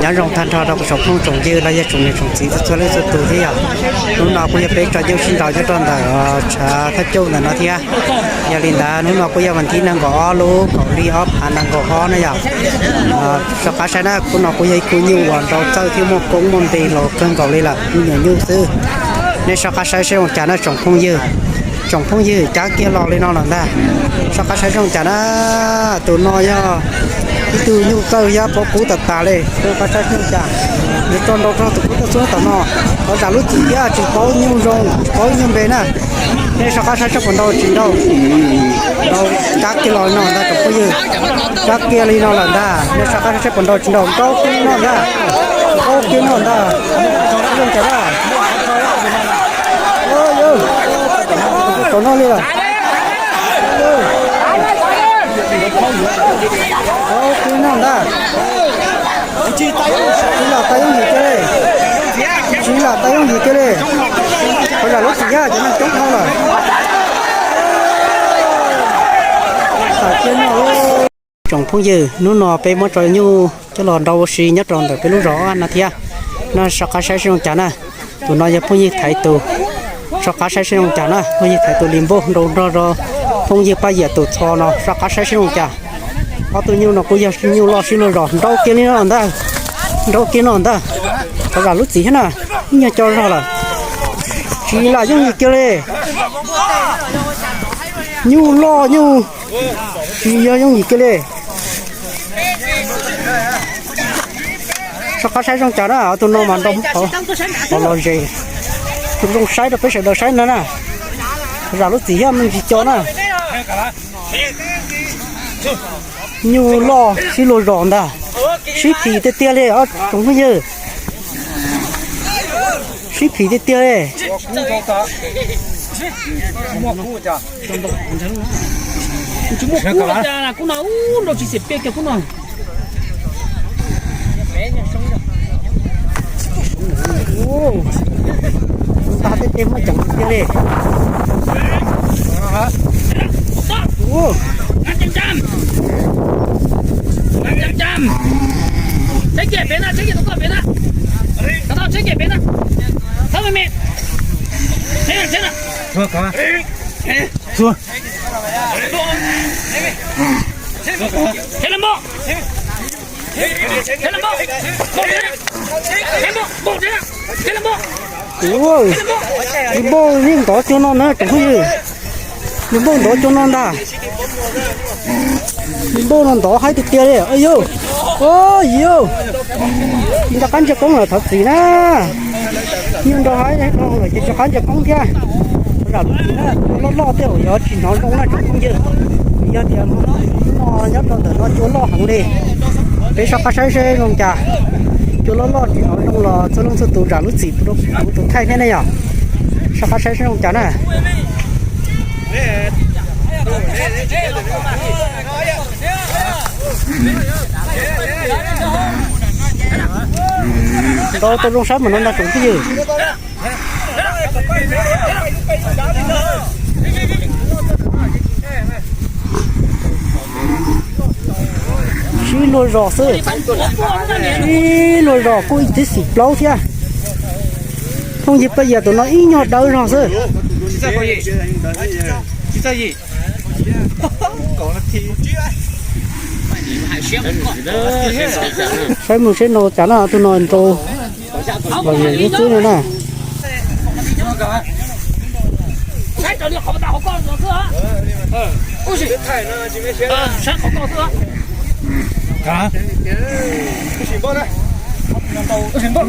Nyob zoo tag nrho rau kuv tsoom phooj tsoom ywg los yog tsoom niam tsoom txiv txhua leej txhua tus thiab yom. Hnub no kuj yog peb tso caij sib nraus nyob rau ntawm tshav thaj cauj ntawm no thiab. Yog li ntawd hnub no kuj yog vas thib nees nkaum ob lub kaum hli ob phav nees nkaum ob na yom. Soj qab saib na, khub no kuj yog ib khub nyuj uas nrau txawj thiab muaj koob muaj npe los kawg nkaus li lawm, nyuam nyuj xwb. Nej soj qab saib seb zoo cas na tsoom phooj ywg. Tsoom phooj ywg, cab kiag los li no lawm ntag. Soj qab saib zoo cas na. Tus no yog ib tug nyuj txawj thiab paub kub tas tas li. Soj qab saib zoo cas. Nws tso nrau rau tus kub toj xub tom no. Thov zam lub txim thiab tsis paub nyuj zoo tsis paub nyuj npe na. Nej soj qab saib seb puas nrau tsis nrau. Nrau, cab kiag los li no ntag tsoom phooj ywg. Cab kiag li no lawm ntag, nej soj qab saib seb puas nrau tsis nrau. Nrau kiag no ntag. Nrau kiag no ntag. Zoo cas na. Tau no li lawm. Nrau kiag no ntag. Tsis lam tau yooj yim kiag li. Tsis lam tau yooj yim kiag li. Qhov zam lub txim thiab cov neeg coob dhau lawm. Tsoom phooj ywg, hnub no peb muab tso nyuj coj los nrau ua si nyob rau ntawm peb lub zos no thiab. No soj qab saib seb zoo cas na. Tus no yog phooj ywg Thaiv tus. Soj qab saib seb zoo cas na, phooj ywg Thaiv tus li npauj nrau nrog rau phooj ywg Paj Yiam tus txho no, soj qab saib seb zoo cas. Ob tug nyuj no kuj yog nyuj loj sib luag zos, nrau kiag li no ntag. Nrau kiag no ntag. Thov zam lub txim thiab na, ib nyuag co zog lawm. Tsis lam yooj yim kiag li. Nyuj loj nyuj tsis yog yooj yim kiag li. Soj qab saib zoo cas na, ob tug no mas nrau qhov los zes, zoo saib rau peb sawv daws saib no na. Zam lub txim thiab me ntsis co na. Nyuj loj sib luag zos ntag. Sib phim tiag tiag li os tsoom phooj ywg. Sib phim tiag tiag li. Tab tej tej muaj ceem tiag li. Li npauj yeej ntov cuag no na tsoom phooj ywg. Li npauj ntov cuag no ntag. Li npauj no ntov haib tiag tiag li. Yus, yus, nco qab ntsia koob lawm thov txim na. Nyuj nrau haib dhau lawm ces nco qab ntsia koob thiab. Zam lub txim na, cua loj loj tej zaum yuav tsis hnov zoo na tsoom phooj ywg. Yog tias no nyob rau ntawm no cua loj heev li. Peb soj qab saib seb zoo cas. Cua loj loj tsis hnov zoo los txhua leej txhua tus zam lub txim rau kuv tus thaij thiab ne yom. Soj qab saib seb zoo cas na. Nrau tau zoo saib mas no ntag tsoom phooj ywg. Sib luag zos xwb. Sib luag zos kuj ib tib xim plaub thiab. Phooj ywg Paj Yias tus no ib nyuag dawb zog xwb. Saib mus seb no cas na, tus no nrau los yog ib xwb no na.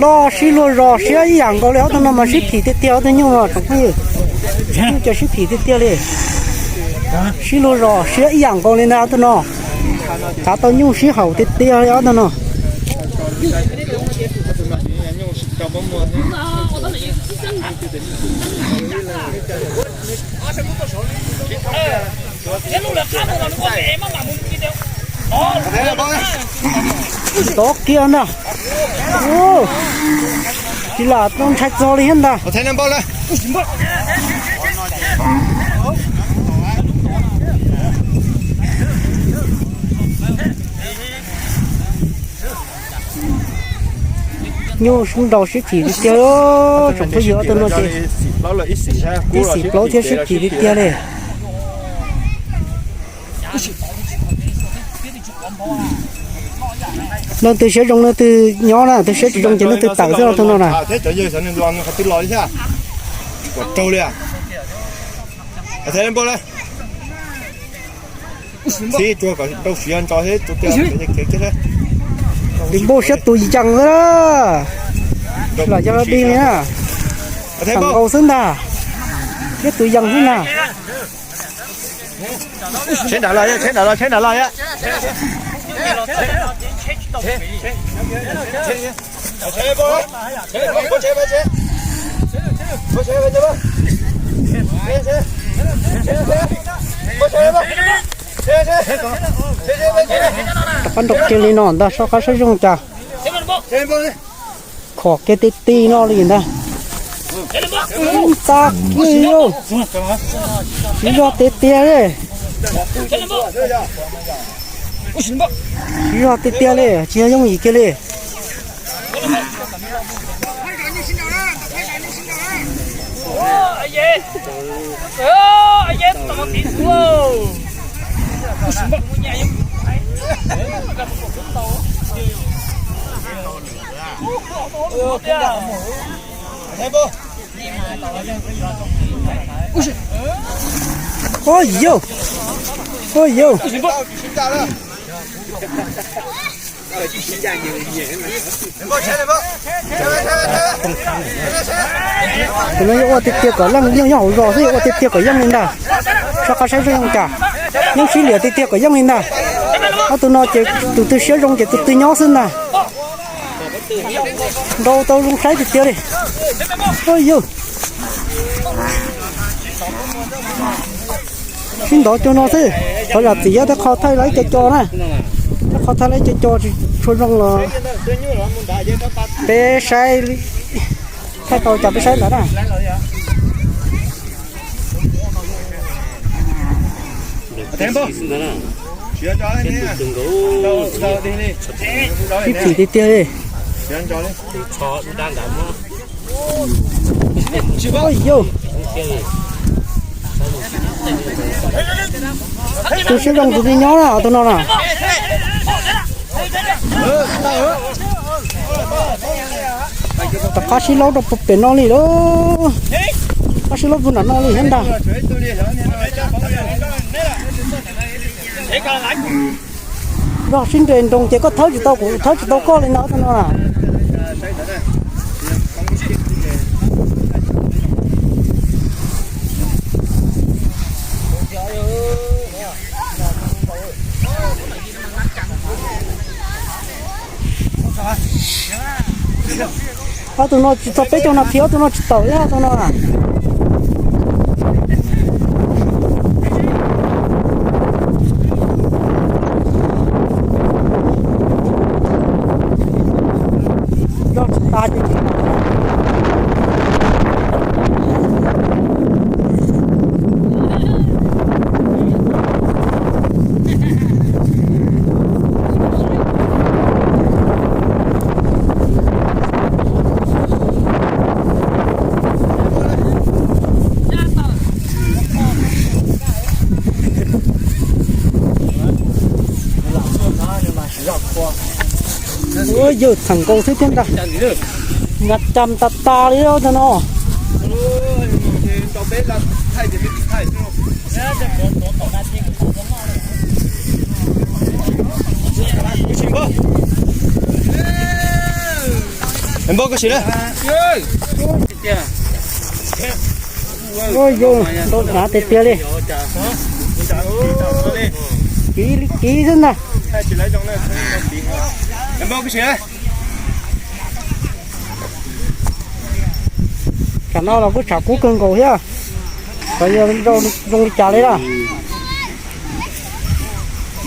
Loj sib luag zos siab ib yam nkaus li ob tug no mas sib phim tiag tiag ob tug nyuj no tsoom phooj ywg. Nyuj ces sib phim tiag tiag li. Sib luag zos siab ib yam nkaus li ntag ob tug no. Kav tau nyuj sib haum tiag tiag li ob tug no. Ntov kiag ntag. Tsis lam tau ntshai txog li thiab ntag. Nyuj sib nraus sib phim tiag tiag, tsoom phooj ywg, ob tug no ces ib xim plaub thiab sib phim tiag tiag li. Leej twg siab zoo leej twg nyob na, tus siab tsis zoo ces leej twg tawm xwb, ob tug no na. Tus npauj siab tus yees xwb na, lam yog dig li na, tham nkaus xwb ntag, siab tus yees xwb ntag. Tsheb nram los, tsheb nram los, tsheb nram los. Rov qab nrau kiag li no ntag, soj qab saib zoo cas. Khom kiag ti ti no li ntag. Ntxa kiag li, siv zog tiag tiag li. Siv zog tiag tiag li, tsis yog yooj yim kiag li. Ua yau, ua yau. Tus no yuav ua tiag tiag kom leej, yeej nyob hauv zos xwb, yuav ua tiag tiag kom yeej li ntag. Soj qab saib zoo cas, yeej sib liam tiag tiag kom yeej li ntag. Ob tug no ces tus twg siab zoo ces tus twg nyob xwb ntag. Nrau tau zoo saib tiag tiag li. Ua yau. Sib ntov cuag no xwb, thov zam txim thiab, tej qho thaij los ib co co na, tej qho thaij los ib co co tsis tshua zoo los peb saib, thaij tau cas peb saib ntawd na. Sib phim tiag tiag li. Tus siab zoo tus twg nyob na, tus no na. Rov qab sib laub rau puag pem no li lauj. Rov qab sib laub puag nram no li thiab ntag. Yog sib nres nroos ces koj thawb tsis tau kuv, kuv thawb tsis tau koj li no, tus no na. Ob tug no tsis txog peb caug nas this ob tug no tsis tawm li, ob tug no na. Yog tsis tas ces tsis tas. Ua yawg, tham nkaus xwb thiab ntag. Nyav cas tas tas li tab no. Npauj, koj sim na. Ua yawg, ntau hnyav tiag tiag li. Kiv li kiv xwb ntag. Tsam no los kuj tshav kub kawg nkaus thiab. Xyov yog zoo li cas li lawm.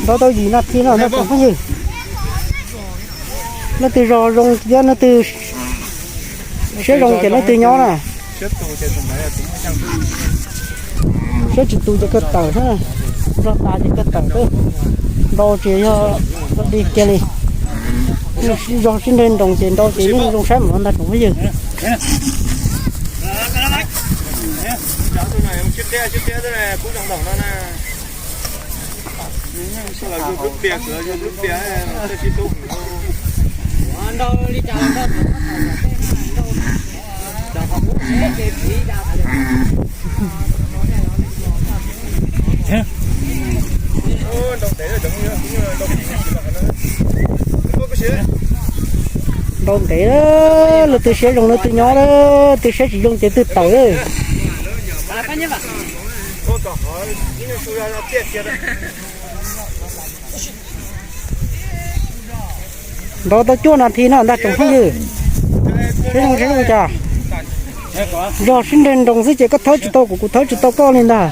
Nrau tau yim nas this no tsoom phooj ywg. Leej twg zog zoo thiab leej twg siab zoo ces leej twg nyob na. Siab tsis tus ces kawg tawm xwb. Zog tas ces kawg tawm xwb. Nrau tsis yog dig kiag li. Zog sib nreg nroos ces nrau ces yeej zoo saib mus no ntag tsoom phooj ywg. Nrau ntev, leej twg siab zoo leej twg nyob, leej twg siab tsis zoo ces twg tawm. Nrau tau cuaj nas this no ntag tsoom phooj ywg. Siab zoo siab zoo cas. Zog sib nreg nroos xwb ces koj thawb tsis tau kuv, kuv thawb tsis tau koj li ntag.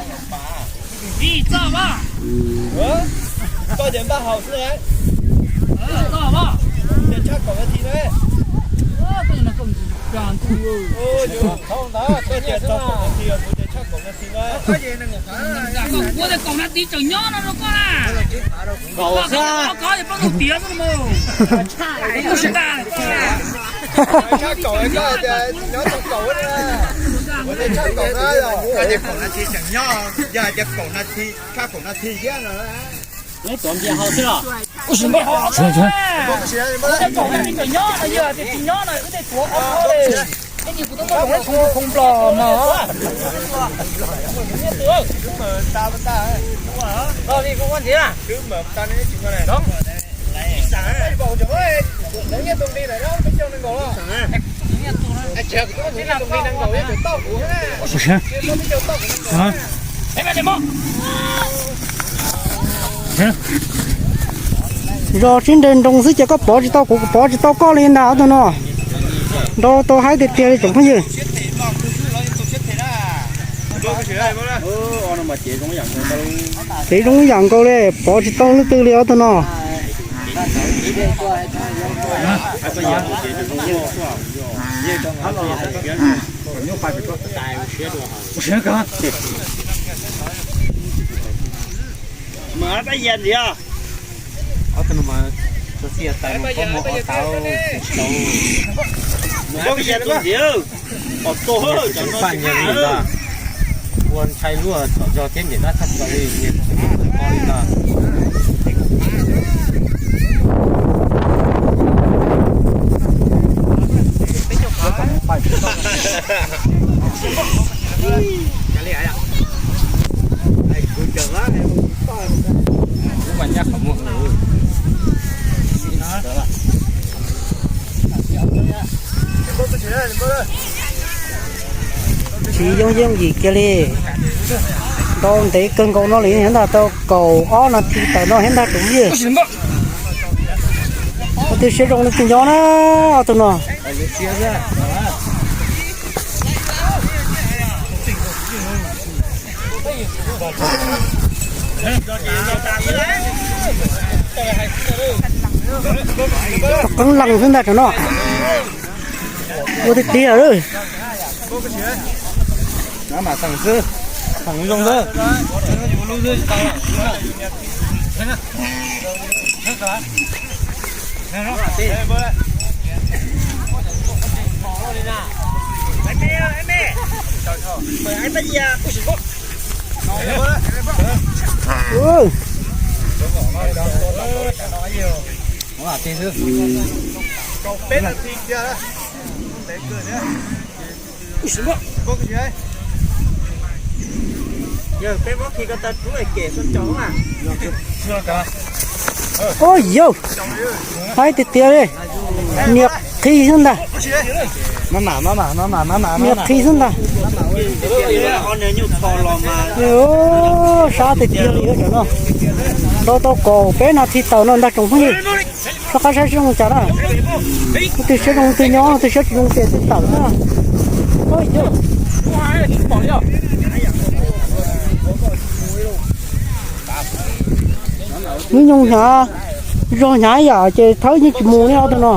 Zog sib nreg nroos xwb ces koj pov tsis tau kuv, kuv pov tsis tau koj li ntag ob tug no. Nrau tau haib tiag tiag li tsoom phooj ywg. Kev zoo ib yam nkaus li, pov tsis tau leej twg li ob tug no. Ua ntshai luaj txhom zog thiab niam tab txhab plaws li niam tsis tau li ntag. Tsis yooj yooj yim kiag li. Nrau ntev kawg nkaus no li ntag, tau kaum ob nas this tawm no thiab ntag tsoom phooj ywg. Leej twg siab zoo leej twg nyob na, ob tug no. Qeeb lees xwb ntag tsoom no. Ua tiag tiag lawm. Ua yau, haib tiag tiag li. Niag qhi xwb ntag. Niag qhi xwb ntag. Sab tiag tiag li cov no. Nrau tau kaum peb nas this tawm no ntag tsoom phooj ywg. Soj qab saib seb zoo cas na. Leej twg siab zoo leej twg nyob, leej twg siab tsis zoo ces twg tawm na. Hnub nyoog hnyav, zog hnyav yam ces thawb yeej tsis mus li ob tug no.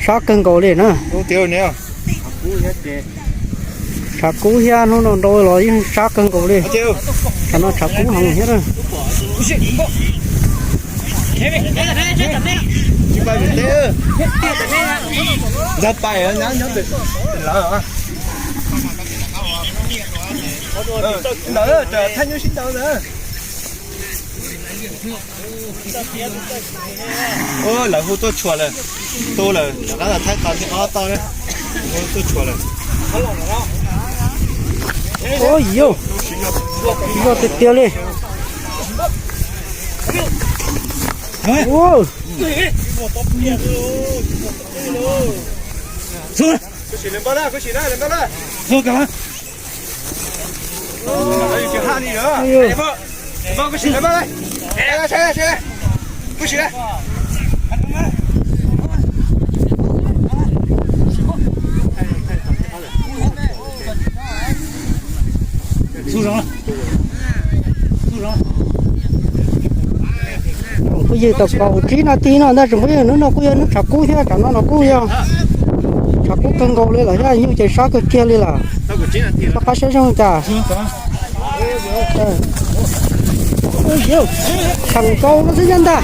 Sab kawg nkaus li na. Tshav kub thiab, hnub no nrau los yeej sab kawg nkaus li. Tsam no tshav kub heev thiab na. Ntxawg pais nyob nyob lawm, thaj nyub sib ntaus ntawd. Lawv hu tuaj tshuam lawm, tu lawm, rov qab los thaij tau thiab ob toj, hu tuaj tshuam lawm. Ua yau, yau tiag tiag li. Phooj ywg, tau kaum tsib nas this no ntag tsoom phooj ywg, hnub no kuj yog hnub tshav kub thiab, tsam no no kuj yog tshav kub kawg nkaus li lawm thiab, nyuj ces sab kawg kiag li lawm. Soj qab siab zoo cas. Thaum nkaus no xwb nyob ntag,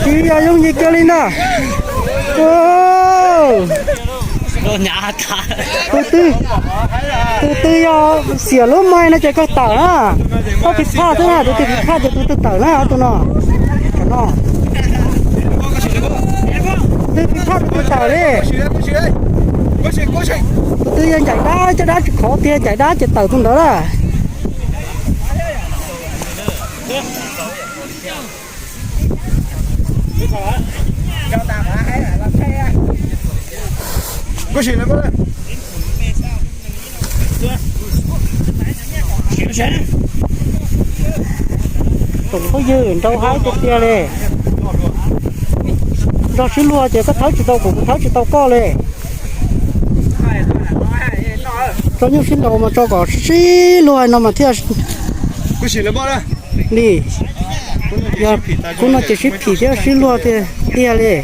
tsis yog yooj yim kiag li ntag. Tus twg, tus twg yog xiam lub mais no ces kawg tawm na. Koj tiv phaj xwb na, tus twg tiv phaj ces tus twg tawm na, tus no. Tam no tus twg tiv phaj tus twg tawm li. Tus twg yog ncaim dab, caj dab tsis khov tiag, ncaim dab ces tawm tus ntawd lawm. Tsoom phooj ywg, nrau haib tiag tiag li. Nrog sib luag ces koj thawb tsis tau kuv, kuv thawb tsis tau koj li. Tso nyuj sib ntaus mas tso kom sib luag no mas thiaj li. Yog khub no ces sib phim thiab sib luag tiag tiag li.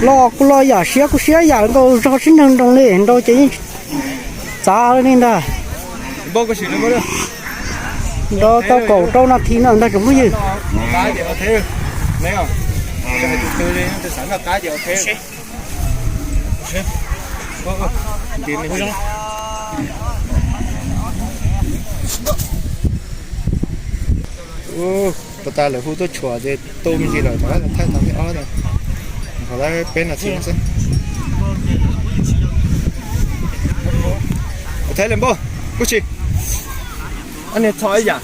Los kuj los yam, siab kuj siab yam nkaus, zog sib nrog nroos li, nrau ces yeej txav li ntag. Nrau tau kaum rau nas this no ntag tsoom phooj ywg. Puag ta lawv hu tuaj tshuam ces tu me ntsis lawm, rov qab thaij tau thiab ob, qhov peb nas this xwb. Thaij li npauj, kuj tsis, ob niag txho ib yam.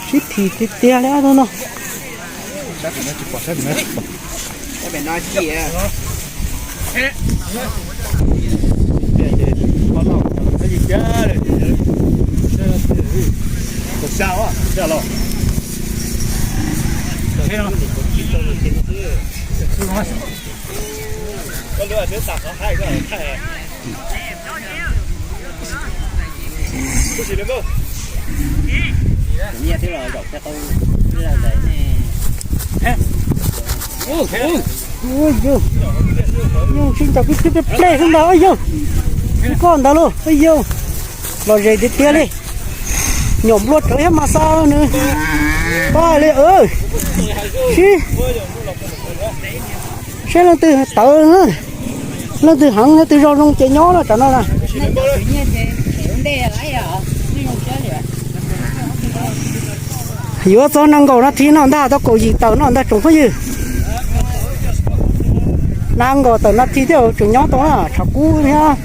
Sib phim tiag tiag li no. Ua yus, yeej sib ntaus pib tib peb plej xwb ntag yus. Koj ntawd lauj yus, los ze tiag tiag li. Nyuam nplua rawv thiab mas xa nws. Pab li, sib, seb leej twg tawv, leej twg heev leej twg zog zoo ces nyob no tsam no na. Yuav txog nees nkaum nas this no ntag tau kaum yim tawm no ntag tsoom phooj ywg. Nees nkaum tawm nas this thiaj tseem nyob tau na, tshav kub thiab.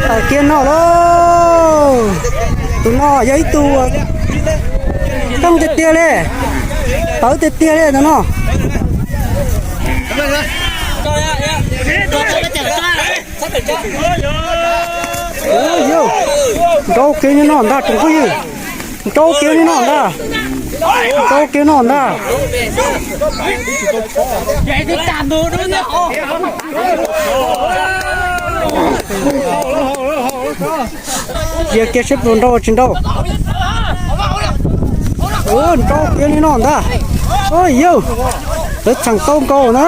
Tawm kiag no lauj. Tus no yog ib tug toob tiag tiag li, tawv tiag tiag li tus no. Nrau kiag li no ntag tsoom phooj ywg, nrau kiag li no ntag, nrau kiag no ntag. Cia kiag seb puas nrau tsis nrau. Nrau kiag li no ntag. Ua yawg, lawv txheem tau nkaus na.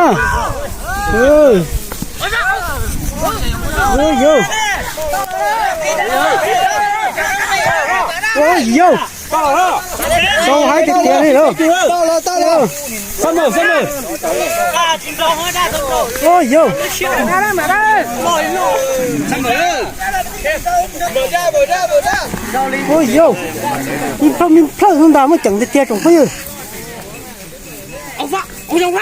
Ua yawg, ua yawg, tau haib tiag tiag li lawm. Ua yawg, ua yawg, me plhawj me plhawj ntag, muaj ceem tiag tiag tsoom phooj ywg. Au lawm, au lawm.